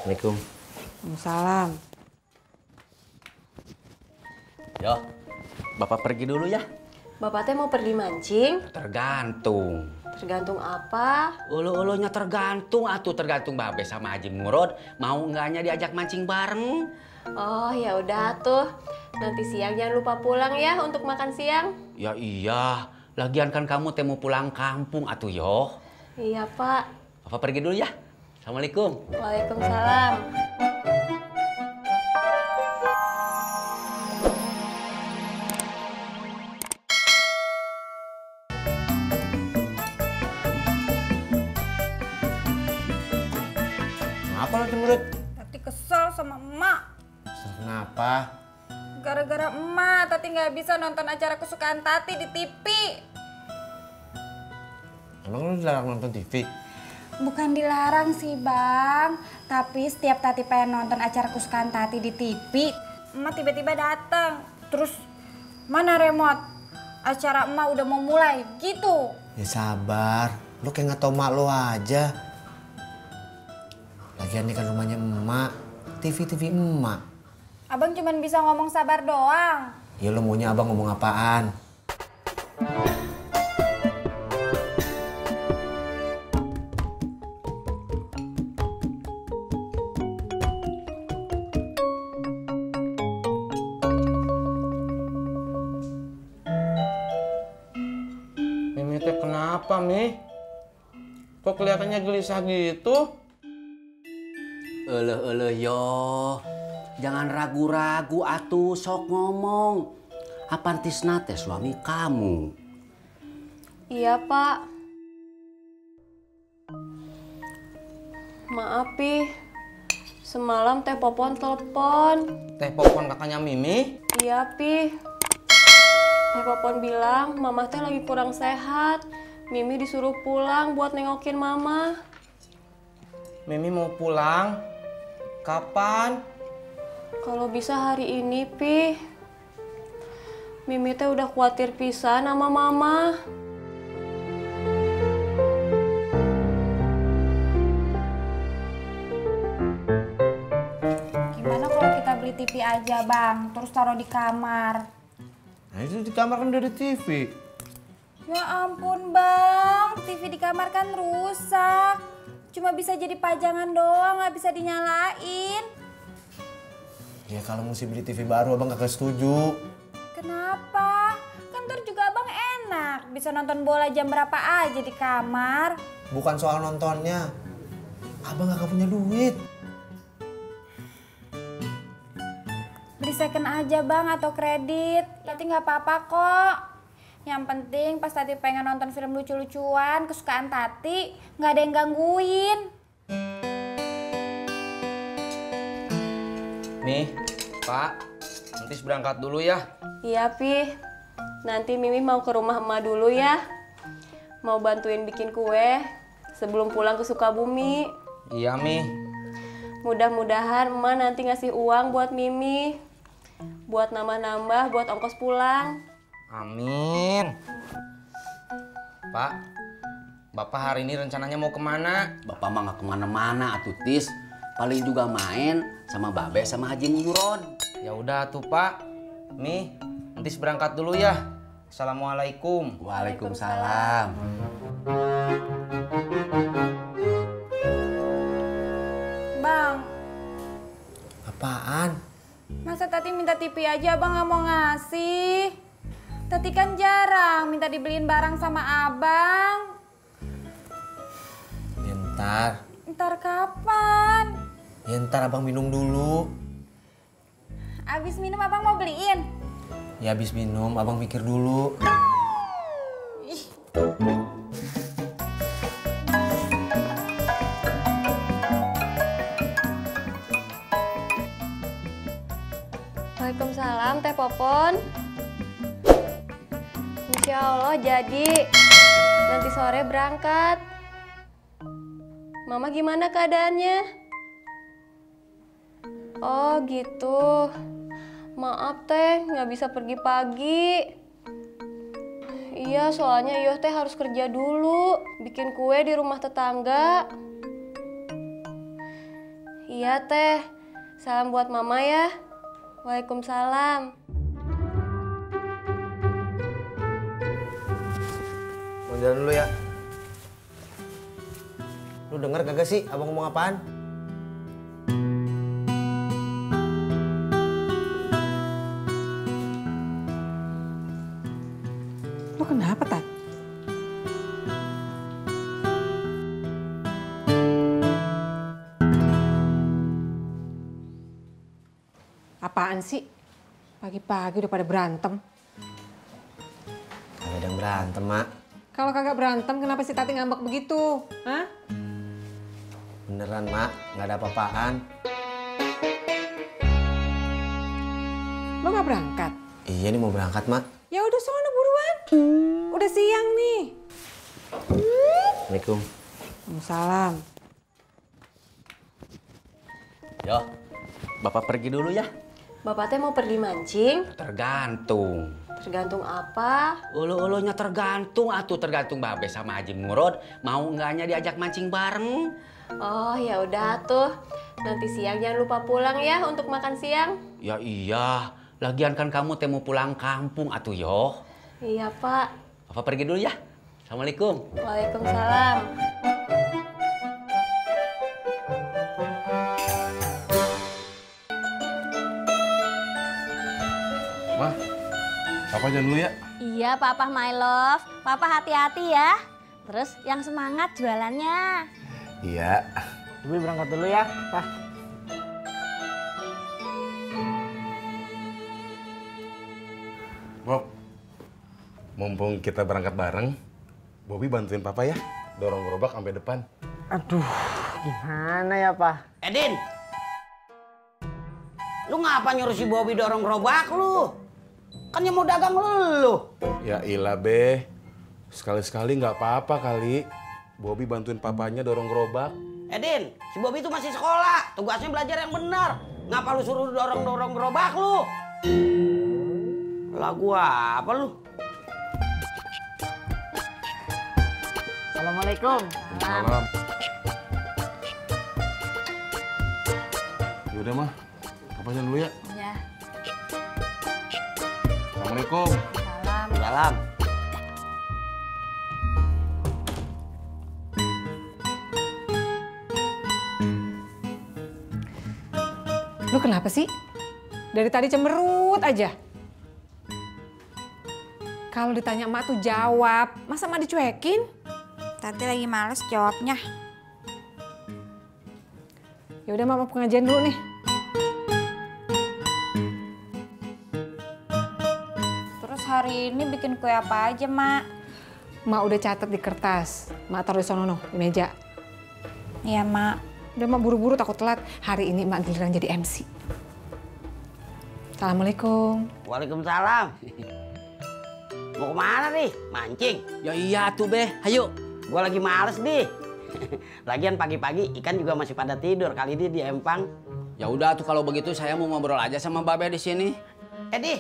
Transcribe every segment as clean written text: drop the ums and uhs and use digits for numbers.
Assalamualaikum. Waalaikumsalam. Yo, Bapak pergi dulu ya. Bapak teh mau pergi mancing? Tergantung. Tergantung apa? Ulu-ulunya tergantung tergantung Babe sama Haji Murod mau enggaknya diajak mancing bareng. Oh ya udah tuh. Nanti siang jangan lupa pulang ya untuk makan siang. Ya iya, lagian kan kamu teh mau pulang kampung yo. Iya Pak. Bapak pergi dulu ya. Assalamualaikum. Waalaikumsalam. Kenapa lo cemberut? Tati kesel sama emak. Kenapa? Gara-gara emak, Tati nggak bisa nonton acara kesukaan Tati di TV. Emang lu dilarang nonton TV? Bukan dilarang sih bang, tapi setiap Tati pengen nonton acara kesukaan Tati di TV, emak tiba-tiba datang. Terus mana remote? Acara emak udah mau mulai, gitu. Ya sabar, lu kayak nggak tau mak lu aja. Lagian ini kan rumahnya emak, TV emak. Abang cuman bisa ngomong sabar doang. Ya lu maunya abang ngomong apaan? Mimi teh kenapa, Mi? Kok kelihatannya gelisah gitu? Yo. Jangan ragu-ragu sok ngomong. Apaan Tisna teh suami kamu? Iya Pak. Maaf Pi. Semalam Teh Popon telepon. Teh Popon kakaknya Mimi? Iya Pi. Teh Popon bilang Mama teh lagi kurang sehat. Mimi disuruh pulang buat nengokin Mama. Mimi mau pulang? Kapan? Kalau bisa hari ini, Pi. Mimi teh udah khawatir pisan sama Mama. Gimana kalau kita beli TV aja bang, terus taruh di kamar? Nah itu di kamar kan udah ada TV. Ya ampun bang, TV di kamar kan rusak. Cuma bisa jadi pajangan doang, nggak bisa dinyalain. Ya kalau mesti beli TV baru abang kagak setuju. Kenapa? Kan ntar juga abang enak, bisa nonton bola jam berapa aja di kamar. Bukan soal nontonnya, abang kagak punya duit. Beli second aja bang atau kredit, Tati nggak apa-apa kok. Yang penting pas Tati pengen nonton film lucu-lucuan kesukaan Tati, nggak ada yang gangguin. Nih, Pak, nanti berangkat dulu ya. Iya, Pi. Nanti Mimi mau ke rumah emak dulu ya. Mau bantuin bikin kue sebelum pulang ke Sukabumi. Iya, Mi. Mudah-mudahan emak nanti ngasih uang buat Mimi. Buat nambah-nambah, buat ongkos pulang. Amin. Pak, Bapak hari ini rencananya mau kemana? Bapak mah nggak kemana-mana Tis. Paling juga main sama Babe sama Haji Murod. Ya udah tuh, Pak. Mi, nanti berangkat dulu ya. Assalamualaikum. Waalaikumsalam. Bang, Apaan? masa Tati minta TV aja abang nggak mau ngasih? Tati kan jarang minta dibeliin barang sama abang. Ya ntar. Ntar kapan? Ya ntar abang minum dulu. Abis minum abang mau beliin? Ya habis minum abang mikir dulu. Waalaikumsalam, Teh Popon. Insya Allah jadi. Nanti sore berangkat. Mama gimana keadaannya? Oh gitu. Maaf Teh, nggak bisa pergi pagi. Iya, soalnya Yoh Teh harus kerja dulu. Bikin kue di rumah tetangga. Iya teh. Salam buat mama ya. Waalaikumsalam. Mau jalan dulu ya. Lu denger kagak sih abang ngomong apaan? Lu kenapa, Tat? Apaan sih? Pagi-pagi udah pada berantem. Kagak ada yang berantem, Mak. Kalau kagak berantem, kenapa si Tati ngambek begitu? Hah? Beneran, Mak. Nggak ada apa-apaan. Lo gak berangkat? Iya nih mau berangkat, Mak. Ya udah sono buruan. Udah siang nih. Assalamualaikum. Salam. Yo, Bapak pergi dulu ya. Bapak teh mau pergi mancing? Tergantung. Tergantung apa? Ulu-ulunya tergantung tergantung Babe sama Haji Murod mau enggaknya diajak mancing bareng. Oh ya udah tuh. Nanti siang jangan lupa pulang ya untuk makan siang. Ya iya, lagian kan kamu teh mau pulang kampung yo. Iya Pak. Bapak pergi dulu ya. Assalamualaikum. Waalaikumsalam. Mah, Papa jalan dulu ya. Iya, Papa my love. Papa hati-hati ya. Terus yang semangat jualannya. Iya. Ibu berangkat dulu ya, Pak. Bob, mumpung kita berangkat bareng, Bobby bantuin Papa ya. Dorong gerobak sampai depan. Aduh, gimana ya, Pak? Edin, lu ngapa nyuruh si Bobby dorong gerobak lu? Kan yang mau dagang lu. Ya ilah, Be. Sekali-sekali nggak apa-apa kali. Bobby bantuin papanya dorong gerobak. Edin, si Bobby itu masih sekolah. Tugasnya belajar yang benar. Ngapa lu suruh dorong-dorong gerobak lu? Lagu apa lu? Assalamualaikum. Salam. Yaudah mah, Papa jalan dulu ya. Iya. Assalamualaikum. Salam. Lu kenapa sih? Dari tadi cemberut aja. Kalau ditanya emak tuh jawab. Masa emak dicuekin? Tati lagi males jawabnya. Ya udah mak mau pengajian dulu nih. Terus hari ini bikin kue apa aja, Mak? Mak udah catat di kertas. Mak taruh di sono no, di meja. Iya, Mak. Udah mak buru-buru takut telat. Hari ini mak giliran jadi MC. Assalamualaikum. Waalaikumsalam. Mau kemana nih? Mancing? Ya iya tuh Be, ayo. Gua lagi males nih. Lagian pagi-pagi ikan juga masih pada tidur kali ini di empang. Ya udah tuh kalau begitu saya mau ngobrol aja sama Babe di sini. Di,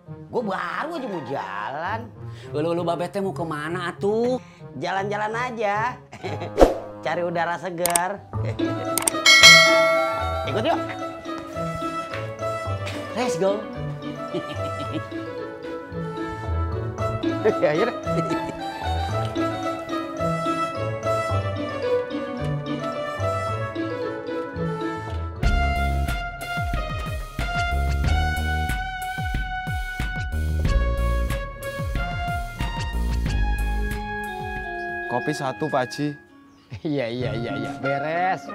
gue baru aja mau jalan. Lu Babe teh mau kemana atuh? Jalan-jalan aja. Cari udara segar. Ikut yuk. Let's go. Ya, ayo deh. Kopi satu, Pak Haji. Iya, beres.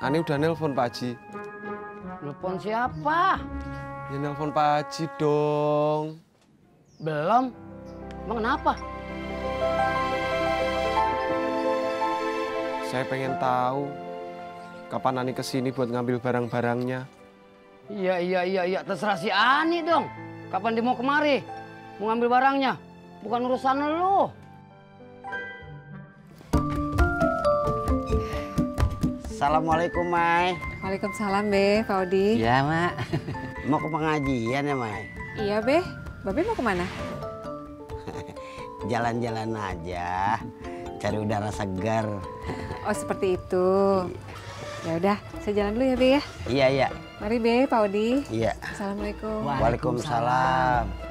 Ani udah nelpon, Pak Haji. Telepon siapa? Ya nelpon Pak Haji dong. Belum. Emang kenapa? Saya pengen tahu kapan Ani kesini buat ngambil barang-barangnya. Iya. Terserah si Ani dong. Kapan dia mau kemari? Mau ngambil barangnya? Bukan urusan lu. Assalamualaikum, Mai. Waalaikumsalam Be, Pak Odi. Iya, Mak. Mau ke pengajian ya, Mai? Iya Be, Babe mau kemana? jalan-jalan aja, cari udara segar. Oh seperti itu. Ya udah, saya jalan dulu ya Be ya. Iya iya. Mari Be, Pak Odi. Iya. Assalamualaikum. Waalaikumsalam.